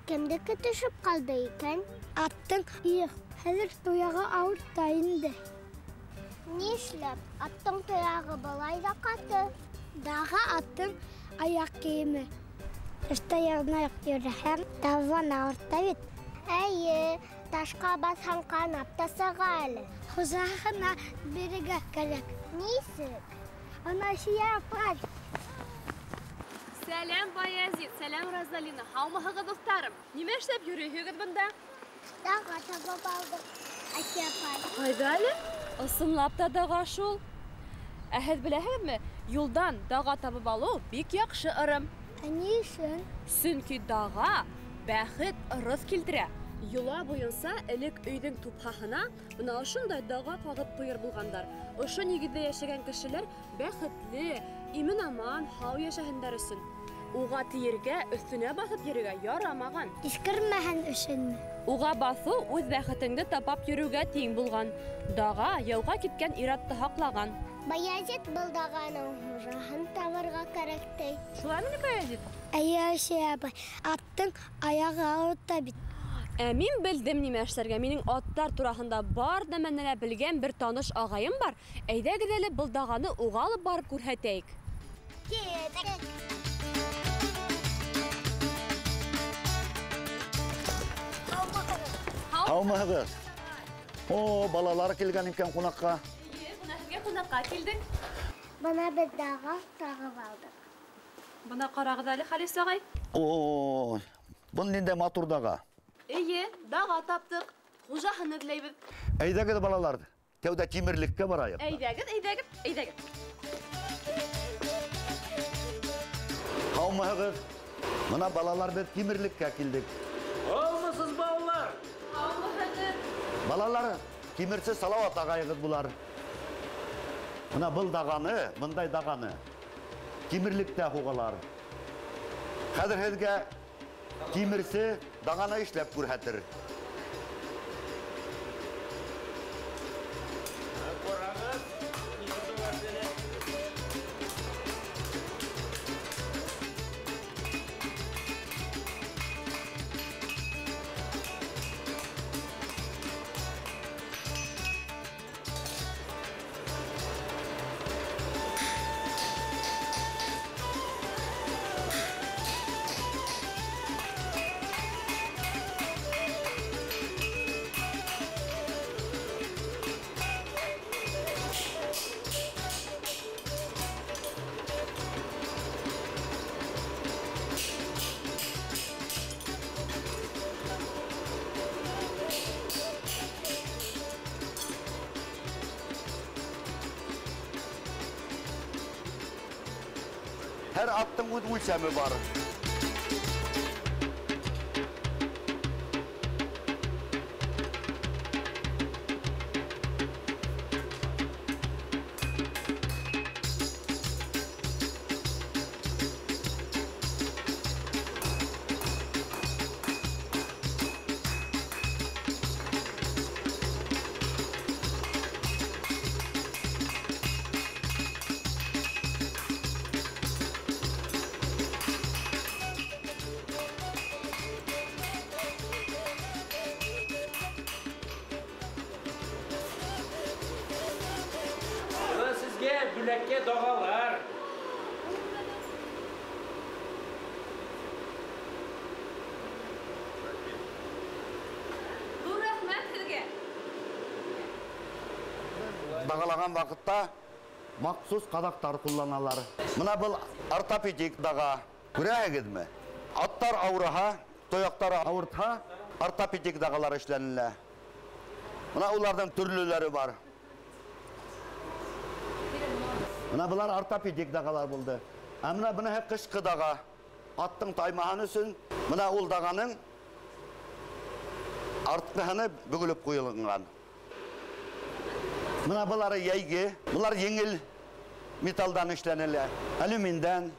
Кемдеке төшөп ҡалды икән? Аттың. Их, хәҙер тояғы ауырта инде. Нишләп? Аттың тояғы былай ҙа ҡаты. Даға аттың аяҡ кейеме. Ташта яланаяҡ йөрөһәң, табан ауырта бит. Эйе, ташҡа баҫһаң ҡанап та сыға әле. Хужаһына бирергә кәрәк. Нисек? Ана Асия апай. Сәләм, Баязит, сәләм, Розалина. Һаумыһығыҙ, дуҫтарым? Нимә эшләп йөрөйһөгөҙ бында? Даға табып алдыҡ, Асия апай. Ҡайҙа әле? Ысынлап та даға шул. Ә һеҙ беләһегеҙме, юлдан даға табып алыу бик яҡшы ырым. Ә ни өсөн? Сөнки даға бәхет, ырыҫ килтерә. Йола буйынса элек өйҙөң тупһаһына бына ошондай даға ҡағып ҡуйыр булғандар. Ошо нигеҙҙә йәшәгән кешеләр бәхетле, имен-аман, һау йәшәһендәр өсөн. Уға тейергә, өҫтөнә баҫып йөрөргә ярамаған. Иҫкермәһен өсөнмө? Уға баҫыу үҙ бәхетеңде тапап йөрөүгә тиң булған. Даға яуға киткән ир-атты һаҡлаған. Баязит был дағаның хужаһын табырға кәрәк ти. Шулаймы ни, Баязит? Эйе, Асия апай, аттың аяғы ауырта бит. Ә мин белдем нимә эшләргә. Минең аттар тураһында бар нәмәне лә белгән бер таныш ағайым бар. Әйҙәгеҙ әле был дағаны уға алып барып күрһәтәйек. Китек. Һаумыһығыҙ? О, балалар килгән икән ҡунаҡҡа. Эйе, бына һеҙгә ҡунаҡҡа килдек. Бына беҙ даға тағып алдыҡ. Бына ҡарағыҙ әле, Харис ағай. Ой, был ниндәй матур даға. Эйе, даға таптыҡ. Хужаһын эҙләйбеҙ. Әйҙәгеҙ, балалар, тәүҙә тимерлеккә барайыҡ. Әйҙәгеҙ, әйҙәгеҙ, әйҙәгеҙ. Һаумыһығыҙ? Бына балалар, беҙ тимерлеккә килдек. Һаумыһығыҙ, балалар? Һаумыһығыҙ. Балалар, тимерсе Салауат ағайығыҙ булар. Бына был дағаны, бындай дағаны тимерлектә һуғалар. Хәҙер һеҙгә тимерсе дағаны эшләп күрһәтер. Һәр аттың үҙ үлсәме бар. Бүләккә дағалар. Ҙур рәхмәт һеҙгә. Дағалаған ваҡытта махсус ҡаҙаҡтар ҡулланалар. Бына был ортопедик даға. Күрәһегеҙме? Аттар ауырыһа, тояҡтары ауыртһа, ортопедик дағалар эшләнелә. Бына уларҙың төрлөләре бар. Бына былар ортопедик дағалар булды. Ә бына быныһы ҡышҡы даға. Аттың таймаһын өсөн бына ул дағаның артҡыһыны бөгөлөп ҡуйылған. Бына былары йәйге, былар еңел металдан эшләнелә, алюминдән,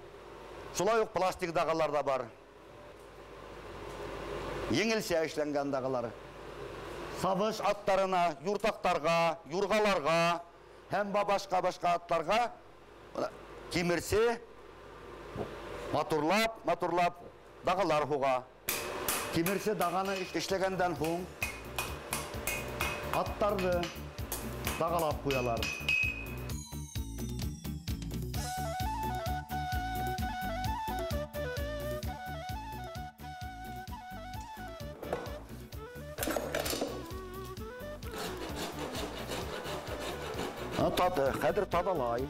шулай уҡ пластик дағалар ҙа бар. Еңелсә эшләнгән дағалар. Сабыш аттарына, юртаҡтарға, юрғаларға һәм башҡа-башҡа аттарға тимерсе матурлап, матурлап дағалар һуға. Тимерсе дағаны эшләгәндән һуң аттарҙы дағалап ҡуялар. Таты, хәҙер таҙалай.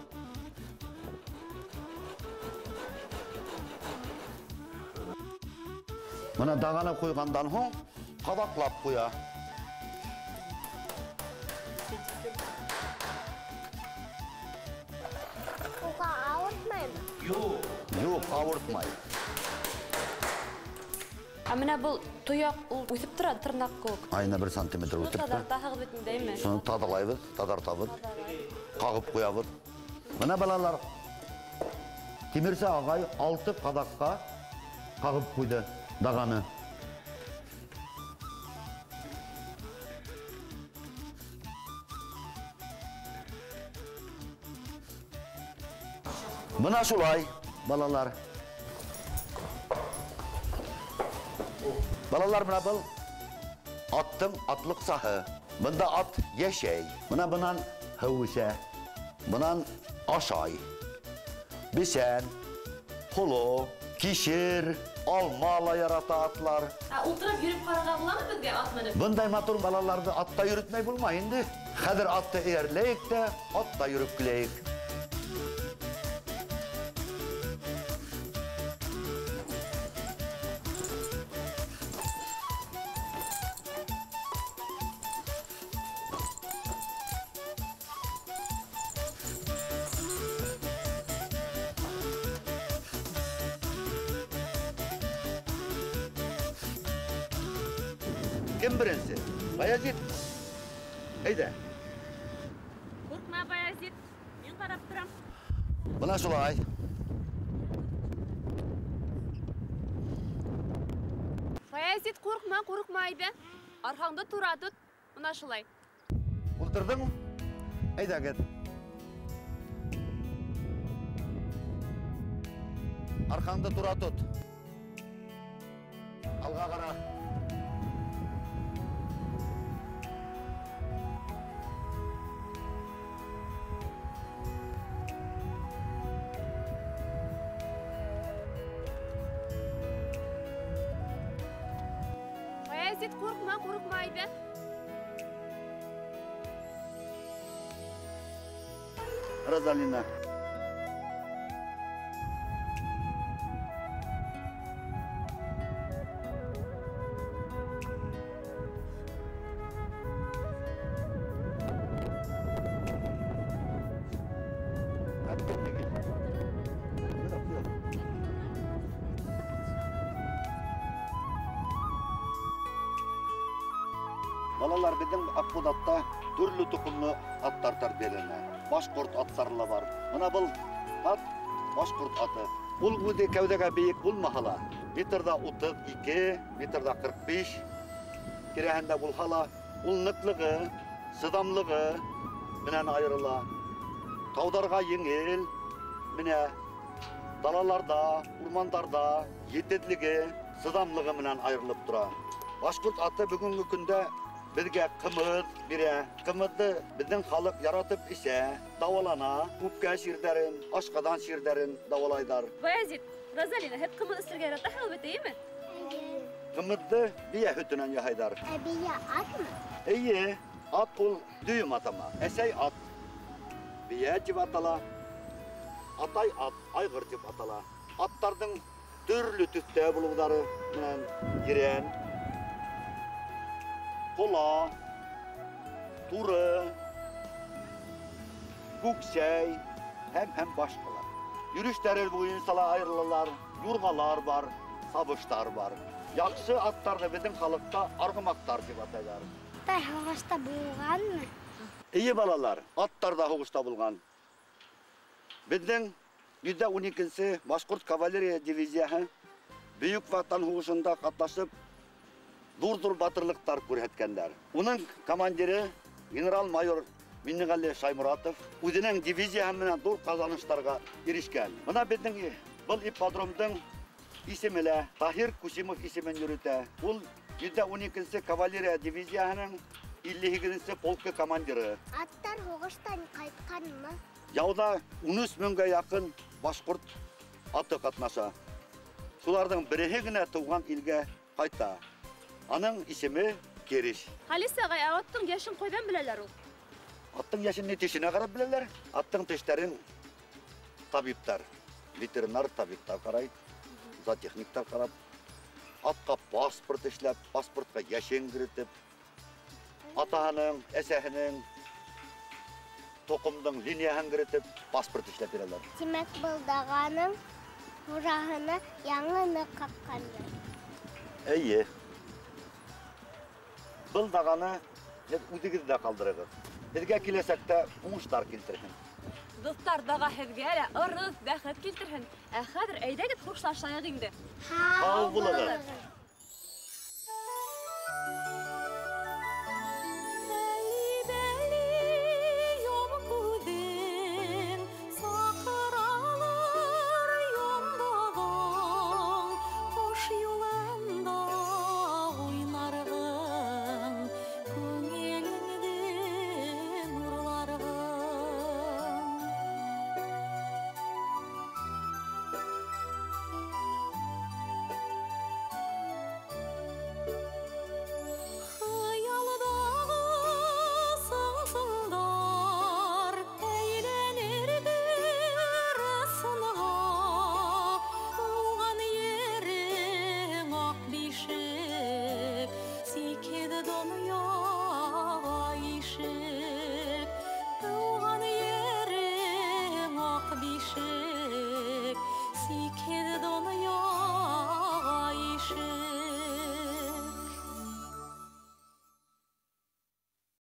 Бына дағаны ҡуйғандан һуң ҡаҙаҡлап ҡуя. Уға ауыртмаймы? Юҡ. Юҡ, ауыртмай. Ә менә был тояҡ ул үҫеп тора, тырнаҡ кеүек. Айына 1 сантиметр үҫеп тора. Таҙартаһығыҙ бит инде, әйме? Шуны таҙалайбыҙ, таҙартабыҙ. Ҡағып ҡуябыҙ. Бына балалар, Тимерсе ағай 6 ҡаҙаҡҡа ҡағып ҡуйҙы дағаны. Бына шулай, балалар. Балалар, бына был аттың атлыҡсаһы. Бында ат йәшәй. Бына бынан һыу эсә. Бынан ашай. Бесән, ҡоло, кишер, алма ла ярата атлар. Ә ултырып йөрөп ҡарарға буламы беҙгә ат менеп? Бындай матур балаларҙы атта йөрөтмәй булмай инде. Хәҙер атты эйәрләйек тә, атта йөрөп киләйек. Кем беренсе? Баязит. Әйҙә. Ҡурҡма, Баязит. Мин ҡарап торам. Бына шулай. Баязит, ҡурҡма, ҡурҡма, әйҙә. Арҡаңды тура тот. Бына шулай. Ултырҙыңмы? Әйҙәгеҙ. Арҡаңды тура тот. Алға ҡара. Баязит, ҡурҡма, ҡурҡма, әйҙә. Розалина. Балалар, беҙҙең Аҡбуҙатта төрлө тоҡомло аттар тәрбиәләнә. Башҡорт аттары ла бар. Бына был ат башҡорт аты. Ул үҙе кәүҙәгә бейек булмаһа ла, метрҙа 32, метрҙа 45 тирәһендә булһа ла, ул ныҡлығы, сыҙамлығы менән айырыла. Тауҙарға еңел, менә далаларҙа, урмандарҙа етеҙлеге, сыҙамлығы менән айырылып тора. Башҡорт аты бөгөнгө көндә беҙгә ҡымыҙ бирә. Ҡымыҙҙы беҙҙең халыҡ яратып эсә, дауалана, үпкә сирҙәрен, ашҡаҙан сирҙәрен дауалайҙар. Баязит, Розалина, һеҙ ҡымыҙ эсергә яратаһығыҙ бит, эйеме? Эйе. Ҡымыҙҙы бейә һөтөнән яһайҙар. Ә бейә атмы? Эйе, ат ул дөйөм атама. Әсәй ат, бейә тип атала, атай ат, айғыр тип атала. Аттарҙың төрлө төҫтә булыуҙары менән ерән, ҡола, туры, күксәй һәм башҡалар. Йөрөштәре буйынса ла айырылалар, юрғалар бар, сабыштар бар. Яҡшы аттарҙы беҙҙең халыҡта арғымаҡтар тип атайҙар. Аттар һуғышта булғанмы? Эйе, балалар, аттар ҙа һуғышта булған. Беҙҙең 112-нсе Башҡорт кавалерия дивизияһы Бөйөк Ватан һуғышында ҡатнашып, ҙур-ҙур батырлыҡтар күрһәткәндәр. Уның командиры генерал-майор Миннеғәле Шаймуратов үҙенең дивизияһы менән ҙур ҡаҙаныштарға ирешкән. Бына беҙҙең был ипподромдың Исеме лә Таһир Кусимов исемен йөрөтә. Ул 112-нсе кавалерия дивизияһының 58-нсе полкы командиры. Аттар һуғыштан ҡайтҡанмы? Яуҙа 13 меңгә яҡын башҡорт аты ҡатнаша. Шуларҙың береһе генә тыуған илгә ҡайта. Аның исеме Кереш. Халис ағай, ә аттың йәшен ҡайҙан беләләр ул? Аттың йәшен ни тешенә ҡарап беләләр. Аттың тештәрен табиптар, ветеринар табиптар ҡарай, зоотехниктар ҡарап, атҡа паспорт эшләп, паспортҡа йәшен керетеп, атаһының, әсәһенең тоҡомдоң линияһын керетеп, паспорт эшләп бирәләр. Тимәк, был дағаның хужаһына яңыны ҡаҡҡандар. Эйе. Был дағаны һеҙ үҙегеҙ ҙә ҡалдырығыҙ. Һеҙгә киләсәктә уңыштар килтерһен. Дуҫтар, даға һеҙгә лә ырыҫ, бәхет килтерһен. Ә хәҙер әйҙәгеҙ хушлашайыҡ инде. Һау булығыҙ. Ишек, сикер.